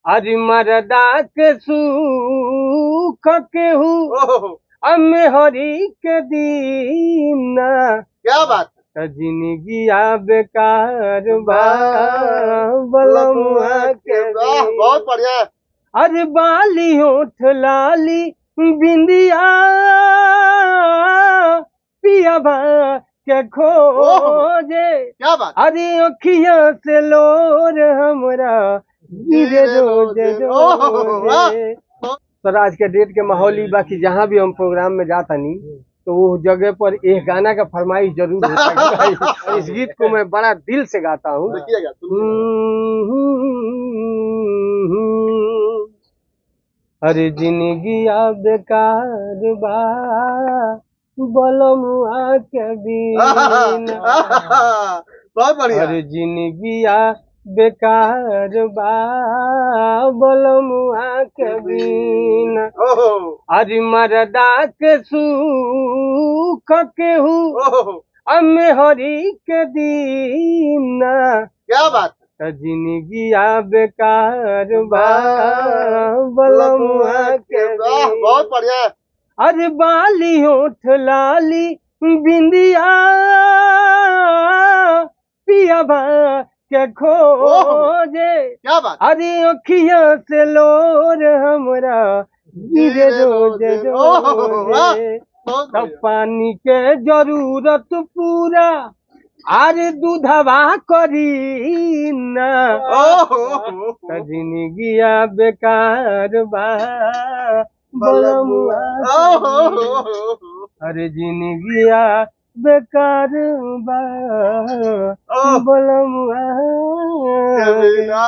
अरे मरदा के सुख केहू ओहो, अमे हरी के दीना। क्या बात त जिंदगिया बेकार बा बलमुआ के वाह, बहुत बढ़िया। अरे बाली होठ लाली बिंदिया पिया बा के खोजे। क्या बात। अरे अखिया से लोर हमरा गिरे रोज रोजे। सर आज के डेट के माहौल ई बा कि जहाँ भी हम प्रोग्राम में जाता नी तो वो जगह पर एक गाना का फरमाइश जरूर होता है भाई। इस गीत को मैं बड़ा दिल से गाता हूँ। देखिएगा, सुनिएगा। अरे जिंदगिया बेकार बा बलमुआ के बिना। बहुत बढ़िया। अरे जिंदगिया बेकार बा बलमुआ के बिना। ओहो, अरे मरदा के सुख केहू ओहो, अमे हरी के दीना। क्या बात। त जिंदगिया बेकार बा बलमुआ के वाह, बहुत बढ़िया। अरे बाली होठ लाली बिंदिया पिया बा के खोजे। क्या बात। अरे अखिया से लोर हमरा गिरे रोज रोजे। बहुत तब बढ़िया। पानी के जरूरत पूरा अरे दूधवा करी ना। ओहो, त जिंदगिया बेकार बा बलमुआ। ओहो, अरे जिंदगिया बेकार बा ओह, बलमुआ। के बिना।